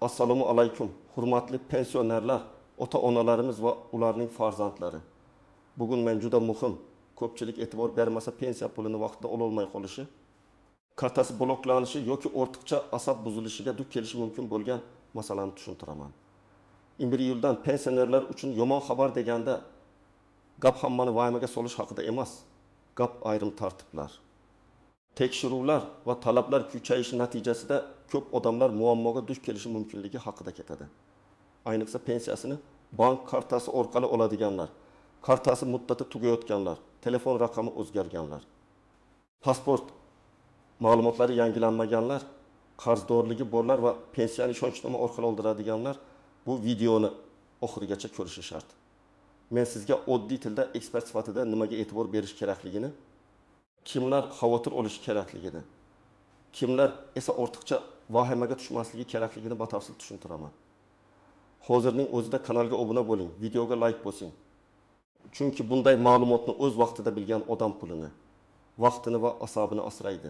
Assalomu alaykum, hurmatli pensionerlar, ota-onalarimiz va ularning farzandlari. Bugun men juda muhim, ko'pchilik e'tibor bermasa pensiya pulini vaqtida ololmay qolishi, kartasi bloklanishi yoki ortiqcha asab buzilishiga duch kelishi mumkin bo'lgan masalani tushuntiraman. 1 iyuldan pensionerlar uchun yomon xabar deganda gap hammani vahimaga solish haqida emas, gap ayrim tartiblar, tekshiruvlar va talablar kuchayishi natijasida ko'p odamlar muammoga duch kelishi mumkinligi haqida ketadi. Ayniqsa pensiyasini bank kartasi orqali oladiganlar, kartasi muddati tugayotganlar, telefon raqami o'zgarganlar, pasport ma'lumotlari yangilanmaganlar, qarzdorligi borlar va pensiyani ishonchnoma orqali oldiradiganlar bu videoni oxirigacha ko'rishi shart. Men sizga oddiy tilda ekspert sifatida nimaga e'tibor berish kerakligini, kimlar xavotir olishi kerakligini, kimlar esa ortiqcha vahimaga tushmasligi kerakligini batafsil tushuntiraman. Hozirning o'zida kanalga obuna bo'ling, videoga like bosing. Chunki bunday ma'lumotni o'z vaqtida bilgan odam pulini, vaqtini va asabini asraydi.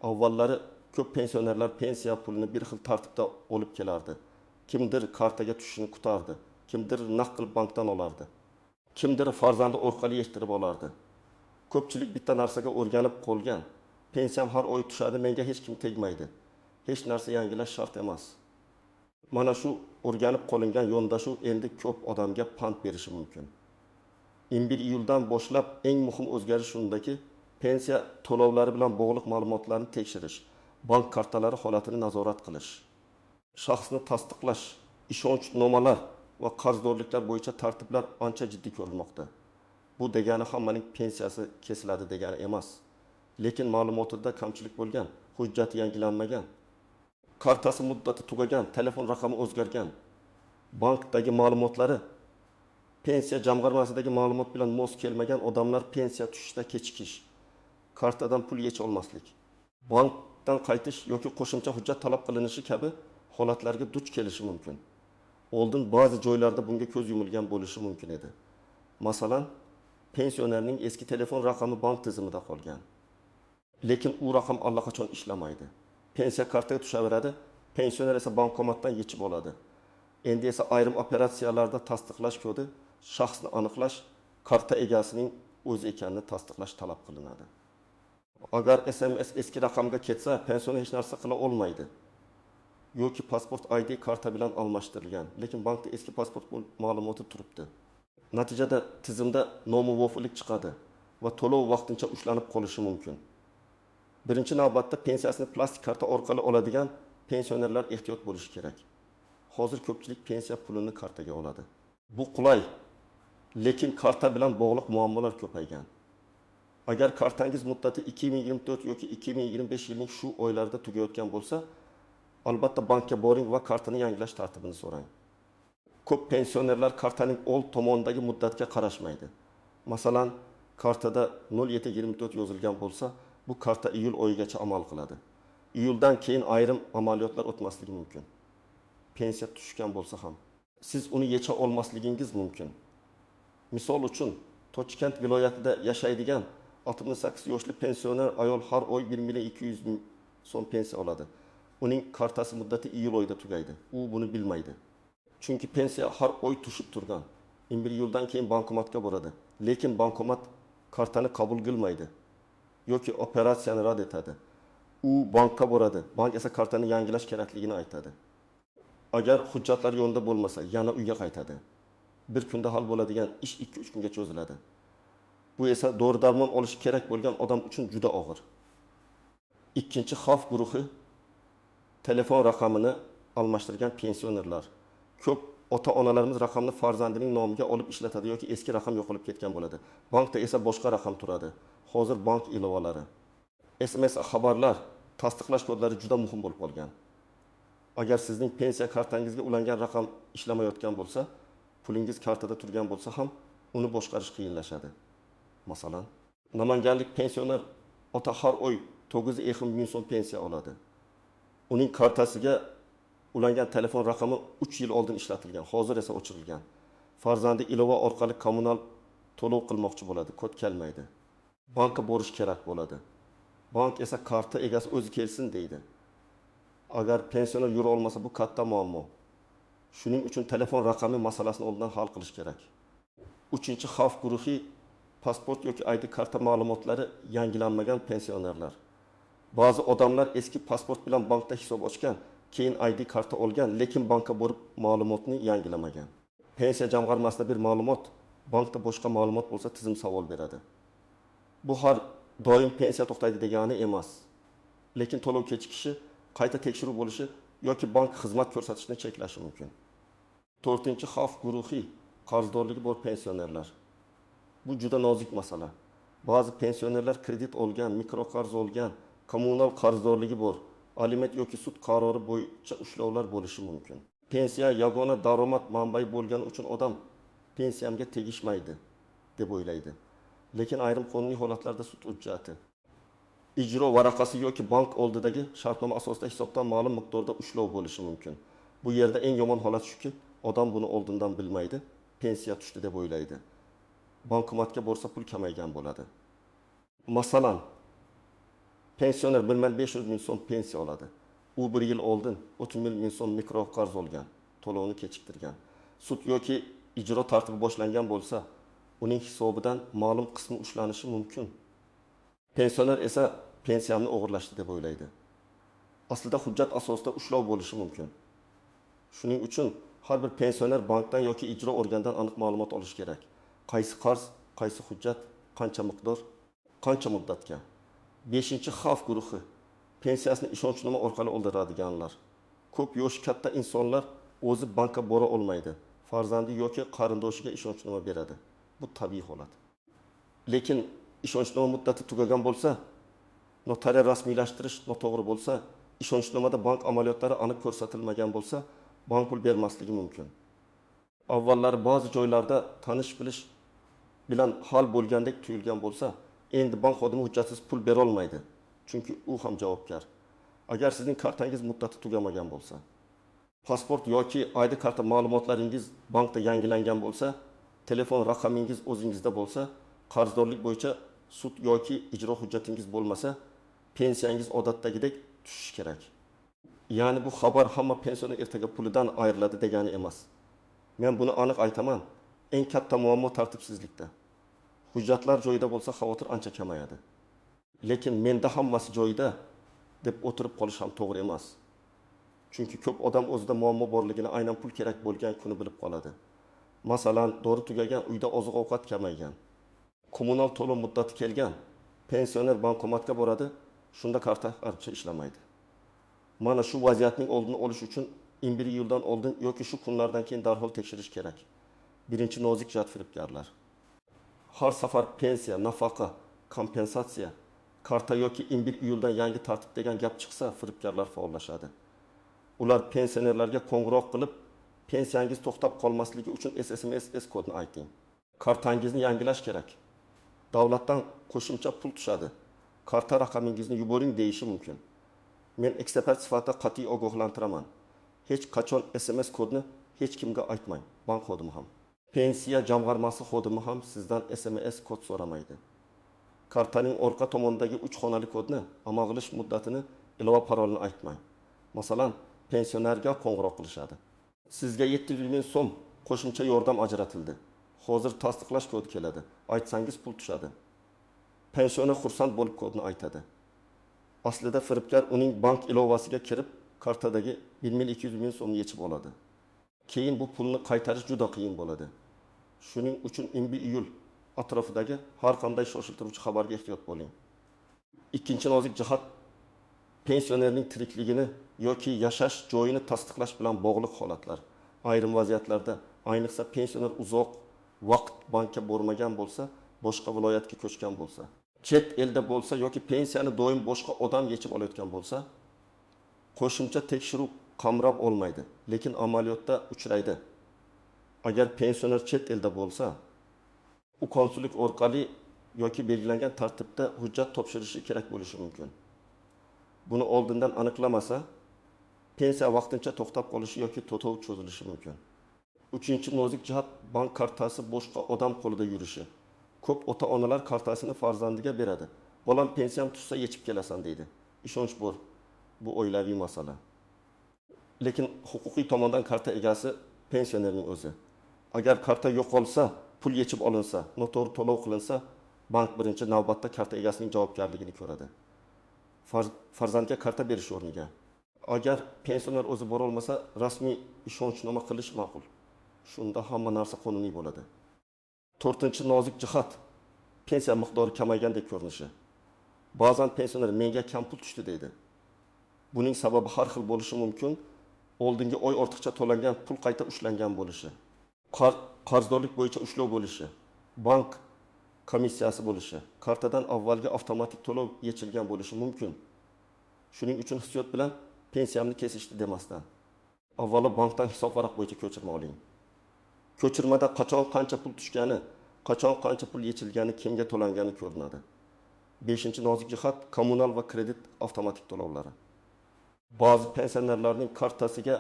Avvallari ko'p pensionerlar pensiya pulini bir xil tartibda olib kelardi. Kimdir kartaga tushishini kutardi, kimdir naqd qilib bankdan olardi, kimdir farzandi orqali yechtirib olardi. Ko'pchilik bitta narsaga o'rganib qolgan. Pensiyam har oy tushadi, menga hech kim tegmaydi. Hech narsa yangilash shart emas. Mana shu o'rganib qolingan yondashuv endi ko'p odamga pand berishi mumkin. 1 iyuldan boshlab eng muhim o'zgarish shundaki, pensiya to'lovlari bilan bog'liq ma'lumotlarni tekshirish, bank kartalari holatini nazorat qilish, shaxsni tasdiqlash, ishonchnomalar va qarzdorliklar bo'yicha tartiblar ancha jiddiy ko'rilmoqda. Bu degani hammaning pensiyasi kesiladi degani emas. Lekin ma'lumotida kamchilik bo'lgan, hujjati yangilanmagan, kartasi muddati tugagan, telefon raqami o'zgargan, bankdagi ma'lumotlari pensiya jamg'armasidagi ma'lumot bilan mos kelmagan odamlar pensiya tushishda kechikish, kartadan pul yecha olmaslik, bankdan qaytish yoki qo'shimcha hujjat talab qilinishi kabi holatlarga duch kelishi mumkin. Oldin ba'zi joylarda bunga ko'z yumilgan bo'lishi mumkin edi. Masalan, pensionerning eski telefon raqami bank tizimida qolgan. Lekin u raqam allaqachon ishlamaydi. Pensiya kartaga tushaveradi, pensioner esa bankomatdan yechib oladi. Endi esa ayrim operatsiyalarda tasdiqlash kodi, shaxsni aniqlash, karta egasining o'zi ekanini tasdiqlash talab qilinadi. Agar SMS eski raqamga ketsa, pensioner hech narsa qila olmaydi. Yoki pasport ID karta bilan almashtirilgan, lekin bankda eski pasport ma'lumoti turibdi. Natijada tizimda nomuvofiqlik chiqadi va to'lov vaqtincha ushlanib qolishi mumkin. Birinchi navbatda pensiyasini plastik karta orqali oladigan pensionerlar ehtiyot bo'lishi kerak. Hozir ko'pchilik pensiya pulini kartaga oladi. Bu qulay, lekin karta bilan bog'liq muammolar ko'paygan. Agar kartangiz muddati 2024 yoki 2025 yilning shu oylarida tugayotgan bo'lsa, albatta bankka boring va kartani yangilash tartibini so'rang. Ko'p pensionerlar kartaning old tomonidagi muddatga qarashmaydi. Masalan, kartada 07/24 yozilgan bo'lsa, bu karta iyul oyigacha amal qiladi. Iyuldan keyin ayrim amaliyotlar o'tmasligi mumkin. Pensiya tushgan bo'lsa ham siz uni yecha olmasligingiz mumkin. Misol uchun, Toshkent viloyatida yashaydigan 68 yoshli pensioner ayol har oy 1 200 000 so'm pensiya oladi. Uning kartasi muddati iyul oyida tugaydi. U buni bilmaydi. Chunki pensiya har oy tushib turgan. 1 iyuldan keyin bankomatga boradi. Lekin bankomat kartani qabul qilmaydi yoki operatsiyani rad etadi. U bankka boradi. Bank esa kartani yangilash kerakligini aytadi. Agar hujjatlar yo'lida bo'lmasa, yana uyga qaytadi. Bir kunda hal bo'ladigan ish 2-3 kunga cho'ziladi. Bu esa dori-darmon olishi kerak bo'lgan odam uchun juda og'ir. Ikkinchi xavf guruhi telefon raqamini almashtirgan pensionerlar. Ko'p ota-onalarimiz raqamni farzandining nomiga olib ishlatadi yoki eski raqam yo'qolib ketgan bo'ladi. Bankda esa boshqa raqam turadi. Hozir bank ilovalari, SMS xabarlar, tasdiqlash kodlari juda muhim bo'lib qolgan. Agar sizning pensiya kartangizga ulangan raqam ishlamayotgan bo'lsa, pulingiz kartada turgan bo'lsa ham uni boshqarish qiyinlashadi. Masalan, namanganlik pensioner ota har oy 9,5 ming so'm pensiya oladi. Uning kartasiga ulangan telefon raqami 3 yil oldin ishlatilgan, hozir esa o'chirilgan. Farzandi ilova orqali kommunal to'lov qilmoqchi bo'ladi, kod kelmaydi. Bankka borish kerak bo'ladi. Bank esa karta egasi o'zi kelsin deydi. Agar pensioner yura olmasa, bu katta muammo. Shuning uchun telefon raqami masalasini oldindan hal qilish kerak. Uchinchi xavf guruhi pasport yoki ID karta ma'lumotlari yangilanmagan pensionerlar. Ba'zi odamlar eski pasport bilan bankda hisob ochgan, keyin ID karta olgan, lekin bankka borib ma'lumotni yangilamagan. Pensiya jamg'armasida bir ma'lumot, bankda boshqa ma'lumot bo'lsa, tizim savol beradi. Bu har doim pensiya to'xtaydi degani emas. Lekin to'lov kechikishi, qayta tekshiruv bo'lishi yoki bank xizmat ko'rsatishni cheklashi mumkin. To'rtinchi xavf guruhi qarzdorligi bor pensionerlar. Bu juda nozik masala. Ba'zi pensionerlar kredit olgan, mikroqarz olgan, kommunal qarzdorligi bor, aliment yoki sud qarori bo'yicha ushlovlar bo'lishi mumkin. Pensiya yagona daromad manbai bo'lgani uchun odam pensiyamga tegishmaydi deb o'ylaydi. Lekin ayrim qonuniy holatlarda sud hujjati, ijro varaqasi yoki bank oldidagi shartnoma asosida hisobdan ma'lum miqdorda ushlov bo'lishi mumkin. Bu yerda eng yomon holat shuki, odam buni oldindan bilmaydi, pensiya tushdi deb o'ylaydi. Bankomatga borsa pul kamaygan bo'ladi. Masalan, pensioner 1 500 ming so'm pensiya oladi. U bir yil oldin 30 ming so'm mikroqarz olgan, to'lovni kechiktirgan. Sud yoki ijro tartibi boshlangan bo'lsa, uning hisobidan ma'lum qismi ushlanishi mumkin. Pensioner esa pensiyamni o'g'irlashdi deb o'ylaydi. Aslida hujjat asosida ushlov bo'lishi mumkin. Shuning uchun har bir pensioner bankdan yoki ijro organidan aniq ma'lumot olishi kerak. Qaysi qarz, qaysi hujjat, qancha miqdor, qancha muddatga. Beshinchi xavf guruhi pensiyasini ishonchnoma orqali oldiradiganlar. Ko'p yoshi katta insonlar o'zi bankka bora olmaydi. Farzandi yoki qarindoshiga ishonchnoma beradi. Bu tabiiy holat. Lekin ishonchnoma muddati tugagan bo'lsa, notarial rasmiylashtirish noto'g'ri bo'lsa, ishonchnomada bank amaliyotlari aniq ko'rsatilmagan bo'lsa, bank pul bermasligi mumkin. Avvallari ba'zi joylarda tanish bilish bilan hal bo'lgandek tuyulgan bo'lsa, endi bank xodimi hujjatsiz pul berolmaydi. Chunki u ham javobgar. Agar sizning kartangiz muddati tugamagan bo'lsa, pasport yoki ID karta ma'lumotlaringiz bankda yangilangan bo'lsa, telefon raqamingiz o'zingizda bo'lsa, qarzdorlik bo'yicha sud yoki ijro hujjatingiz bo'lmasa, pensiyangiz odatdagidek tushishi kerak. Ya'ni bu xabar hamma pensioner ertaga pulidan ayriladi degani emas. Men buni aniq aytaman. Eng katta muammo tartibsizlikda. Hujjatlar joyida bo'lsa, xavotir ancha kamayadi. Lekin menda hammasi joyida deb o'tirib qolish ham to'g'ri emas. Chunki ko'p odam o'zida muammo borligini aynan pul kerak bo'lgan kuni bilib qoladi. Masalan, dori tugagan, uyda oziq-ovqat kamaygan, kommunal to'lov muddati kelgan, pensioner bankomatga boradi, shunda karta ancha ishlamaydi. Mana shu vaziyatning oldini olish uchun 1 iyuldan oldin yoki shu kunlardan keyin darhol tekshirish kerak. Birinchi nozik jihat firibgarlar. Har safar pensiya, nafaqa, kompensatsiya, karta yoki 1 iyuldan yangi tartib degan gap chiqsa, firibgarlar faollashadi. Ular pensionerlarga qo'ng'iroq qilib, pensiyangiz to'xtab qolmasligi uchun SMS kodini ayting. Kartangizni yangilash kerak. Davlatdan qo'shimcha pul tushadi. Karta raqamingizni yuboring deyishi mumkin. Men ekspert sifatida qat'iy ogohlantiraman. Hech qachon SMS kodni hech kimga aytmang, bank xodimi ham. Pensiya jamg'armasi xodimi ham sizdan SMS kod so'ramaydi. Kartaning orqa tomonidagi 3 xonali kodni, amal qilish muddatini, ilova parolini aytmang. Masalan, pensionerga qo'ng'iroq qilishadi. Sizga 700 ming so'm qo'shimcha yordam ajratildi. Hozir tasdiqlash kodi keladi. Aytsangiz pul tushadi. Pensioner xursand bo'lib kodni aytadi. Aslida firibgar uning bank ilovasiga kirib, kartadagi 1 200 ming so'mni yechib oladi. Keyin bu pulni qaytarish juda qiyin bo'ladi. Shuning uchun 1 iyul atrofidagi har qanday shoshiltiruvchi xabarga ehtiyot bo'ling. Ikkinchi nozik jihat pensionerning tirikligini yoki yashash joyini tasdiqlash bilan bog'liq holatlar. Ayrim vaziyatlarda, ayniqsa pensioner uzoq vaqt bankka bormagan bo'lsa, boshqa viloyatga ko'chgan bo'lsa, chet elda bo'lsa yoki pensiyani doim boshqa odam yechib olayotgan bo'lsa, qo'shimcha tekshiruv qamrab olmaydi, lekin amaliyotda uchraydi. Agar pensioner chet elda bo'lsa, u konsullik orqali yoki belgilangan tartibda hujjat topshirishi kerak bo'lishi mumkin. Buni oldindan aniqlamasa, pensiya vaqtincha to'xtab qolishi yoki to'lov cho'zilishi mumkin. Uchinchi nozik jihat bank kartasi boshqa odam qo'lida yurishi. Ko'p ota-onalar kartasini farzandiga beradi. Bolam, pensiyam tushsa yechib kelasan deydi. Ishonch bor. Bu oilaviy masala. Lekin huquqiy tomondan karta egasi pensionerning o'zi. Agar karta yo'qolsa, pul yechib olinsa, noto'g'ri to'lov qilinsa, bank birinchi navbatda karta egasining javobgarligini ko'radi. Farzandga karta berish o'rniga, agar pensioner o'zi borolmasa, rasmiy ishonchnoma qilish ma'qul. Shunda hamma narsa qonuniy bo'ladi. To'rtinchi nozik jihat pensiya miqdori kamaygandek ko'rinishi. Ba'zan pensioner menga kam pul tushdi deydi. Buning sababi har xil bo'lishi mumkin. Oldingi oy ortiqcha to'langan pul qayta ushlangan bo'lishi, qarzdorlik bo'yicha ushlov bo'lishi, bank komissiyasi bo'lishi, kartadan avvalgi avtomatik to'lov yechilgan bo'lishi mumkin. Shuning uchun hissiyot bilan pensiyamni kesishdi demasdan, avvalo bankdan hisobvaraq bo'yicha ko'chirma oling. Ko'chirmada qachon qancha pul tushgani, qachon qancha pul yechilgani, kimga to'langani ko'rinadi. Beshinchi nozik jihat kommunal va kredit avtomatik to'lovlari. Ba'zi pensionerlarning kartasiga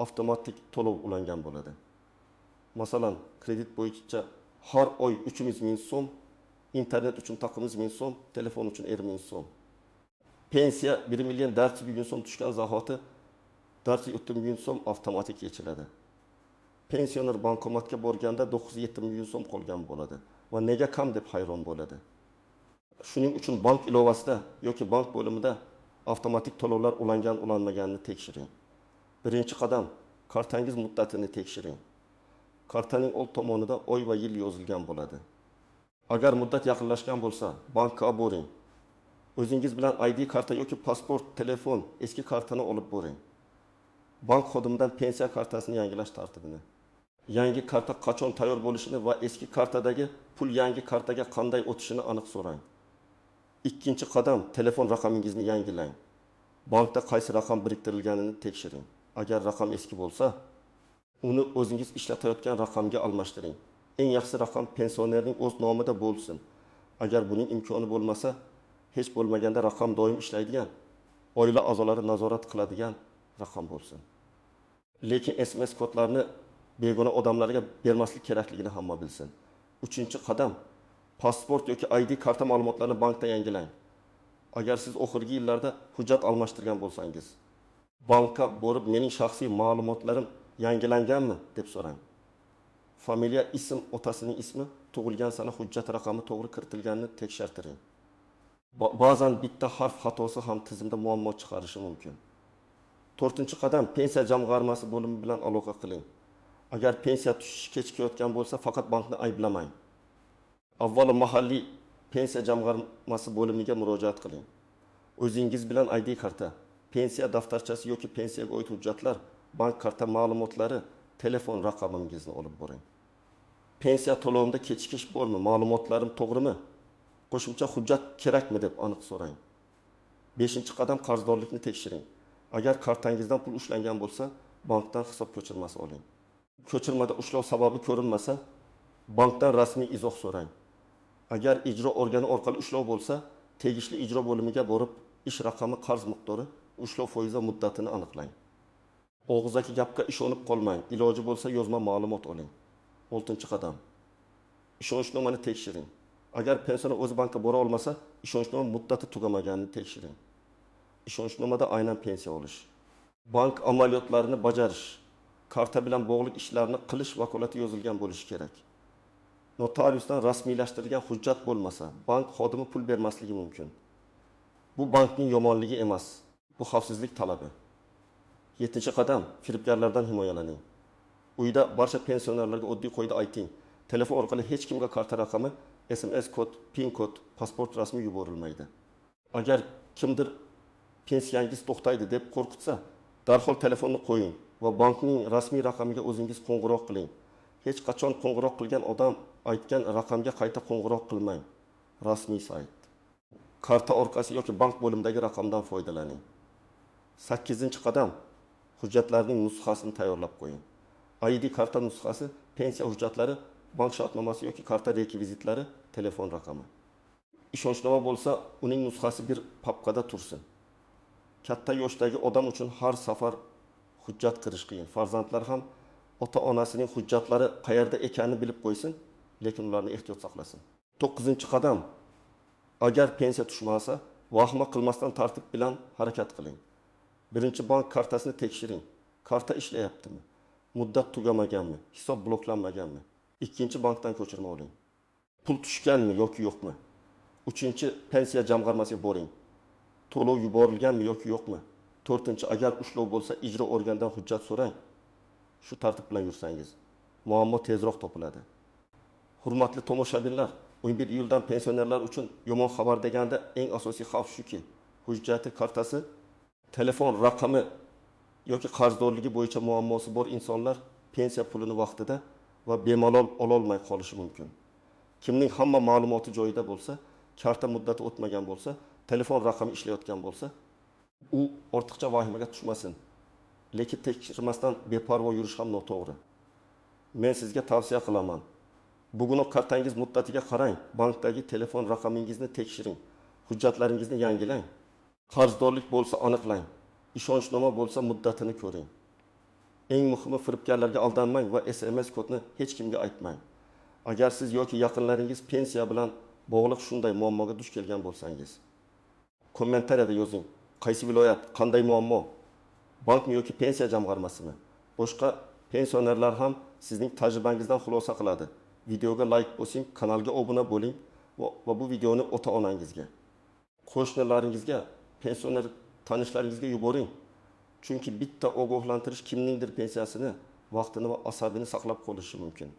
avtomatik to'lov ulangan bo'ladi. Masalan, kredit bo'yicha har oy 300 ming so'm, internet uchun 9 ming so'm, telefon uchun 50 ming so'm. Pensiya 1 million 400 ming so'm tushgan zahoti 430 ming so'm avtomatik yechiladi. Pensioner bankomatga borganda 907 ming so'm qolgan bo'ladi va nega kam deb hayron bo'ladi. Shuning uchun bank ilovasida yoki bank bo'limida avtomatik to'lovlar ulangan ulanmaganini tekshiring. Birinchi qadam kartangiz muddatini tekshiring. Kartaning old tomonida oy va yil yozilgan bo'ladi. Agar muddat yaqinlashgan bo'lsa, bankka boring. O'zingiz bilan ID karta yoki pasport, telefon, eski kartani olib boring. Bank xodimidan pensiya kartasini yangilash tartibini, yangi karta qachon tayyor bo'lishini va eski kartadagi pul yangi kartaga qanday o'tishini aniq so'rang. Ikkinchi qadam telefon raqamingizni yangilang. Bankda qaysi raqam biriktirilganini tekshiring. Agar raqam eski bo'lsa, uni o'zingiz ishlatayotgan raqamga almashtiring. Eng yaxshi raqam pensionerning o'z nomida bo'lsin. Agar buning imkoni bo'lmasa, hech bo'lmaganda raqam doim ishlaydigan, oila a'zolari nazorat qiladigan raqam bo'lsin. Lekin SMS kodlarini begona odamlarga bermaslik kerakligini hamma bilsin. Uchinchi qadam pasport yoki ID karta ma'lumotlarini bankda yangilang. Agar siz oxirgi yillarda hujjat almashtirgan bo'lsangiz, bankka borib mening shaxsiy ma'lumotlarim yangilanganmi deb so'rang. Familiya, ism, otasining ismi, tug'ilgan sana, hujjat raqami to'g'ri kiritilganini tekshirtiring. Ba'zan bitta harf xatosi ham tizimda muammo chiqarishi mumkin. To'rtinchi qadam pensiya jamg'armasi bo'limi bilan aloqa qiling. Agar pensiya tushishi kechikayotgan bo'lsa, faqat bankni ayblamang. Avvalo mahalliy pensiya jamg'armasi bo'limiga murojaat qiling. O'zingiz bilan ID karta, pensiya daftarchasi yoki pensiyaga oid hujjatlar, bank karta ma'lumotlari, telefon raqamingizni olib boring. Pensiya to'lovimda kechikish bormi? Ma'lumotlarim to'g'rimi? Qo'shimcha hujjat kerakmi deb aniq so'rang. Beshinchi qadam qarzdorlikni tekshiring. Agar kartangizdan pul ushlangan bo'lsa, bankdan hisob ko'chirmasi oling. Ko'chirmada ushlov sababi ko'rinmasa, bankdan rasmiy izoh so'rang. Agar ijro organi orqali ushlov bo'lsa, tegishli ijro bo'limiga borib, ish raqami, qarz miqdori, ushlov foizi va muddatini aniqlang. Og'zaki gapga ishonib qolmang, iloji bo'lsa yozma ma'lumot oling. Oltinchi qadam ishonchnomani tekshiring. Agar pensioner o'zi bankka bora olmasa, ishonchnoma muddati tugamaganini tekshiring. Ishonchnomada aynan pensiya olish, bank amaliyotlarini bajarish, karta bilan bog'liq ishlarni qilish vakolati yozilgan bo'lishi kerak. Notariusdan rasmiylashtirilgan hujjat bo'lmasa, bank xodimi pul bermasligi mumkin. Bu bankning yomonligi emas, bu xavfsizlik talabi. Yettinchi qadam firibgarlardan himoyalaning. Uyda barcha pensionerlarga oddiy qoida ayting. Telefon orqali hech kimga karta raqami, SMS kod, PIN kod, pasport rasmi yuborilmaydi. Agar kimdir pensiyangiz to'xtaydi deb qo'rqitsa, darhol telefonni qo'ying va bankning rasmiy raqamiga o'zingiz qo'ng'iroq qiling. Hech qachon qo'ng'iroq qilgan odam aytgan raqamga qayta qo'ng'iroq qilmang. Rasmiy sayt. Karta orqasi yoki bank bo'limidagi raqamdan foydalaning. 8-qadam hujjatlarning nusxasini tayyorlab qo'ying. ID karta nusxasi, pensiya hujjatlari, bank shartnomasi yoki karta rekvizitlari, telefon raqami. Ishonchnoma bo'lsa, uning nusxasi bir papkada tursin. Katta yoshdagi odam uchun har safar hujjat qirish qiyin. Farzandlar ham ota-onasining hujjatlari qayerda ekanini bilib qo'ysin, lekin ularni ehtiyot saqlasin. 9-qadam agar pensiya tushmasa, vahima qilmasdan tartib bilan harakat qiling. Birinchi bank kartasini tekshiring. Karta ishlayaptimi? Muddat tugamaganmi? Hisob bloklanmaganmi? Ikkinchi bankdan ko'chirma oling. Pul tushganmi yoki yo'qmi? Uchinchi, pensiya jamg'armasiga boring. To'lov yuborilganmi yoki yo'qmi? To'rtinchi, agar ushlov bo'lsa, ijro organidan hujjat so'rang. Shu tartib bilan yursangiz, muammo tezroq topiladi. Hurmatli tomoshabinlar, 11 iyuldan pensionerlar uchun yomon xabar deganda eng asosiy xavf shuki, hujjati, kartasi, telefon raqami yoki qarzdorligi bo'yicha muammosi bor insonlar pensiya pulini vaqtida va bemalol ololmay qolishi mumkin. Kimning hamma ma'lumoti joyida bo'lsa, karta muddati o'tmagan bo'lsa, telefon raqami ishlayotgan bo'lsa, u ortiqcha vahimaga tushmasin. Lekin tekshirmasdan beparvo yurish ham noto'g'ri. Men sizga tavsiya qilaman. Bugunoq kartangiz muddatiga qarang, bankdagi telefon raqamingizni tekshiring, hujjatlaringizni yangilang. Qarzdorlik bo'lsa aniqlang, ishonchnoma bo'lsa muddatini ko'ring. Eng muhimi, firibgarlarga aldanmang va SMS kodni hech kimga aytmang. Agar siz yoki yaqinlaringiz pensiya bilan bog'liq shunday muammoga duch kelgan bo'lsangiz, kommentariyada yozing. Qaysi viloyat, qanday muammo? Bankmi yoki pensiya jamg'armasimi? Boshqa pensionerlar ham sizning tajribangizdan xulosa qiladi. Videoga layk bosing, kanalga obuna bo'ling va bu videoni ota-onangizga, qo'shnilaringizga, pensioner tanishlaringizga yuboring. Chunki bitta ogohlantirish kimningdir pensiyasini, vaqtini va asabini saqlab qolishi mumkin.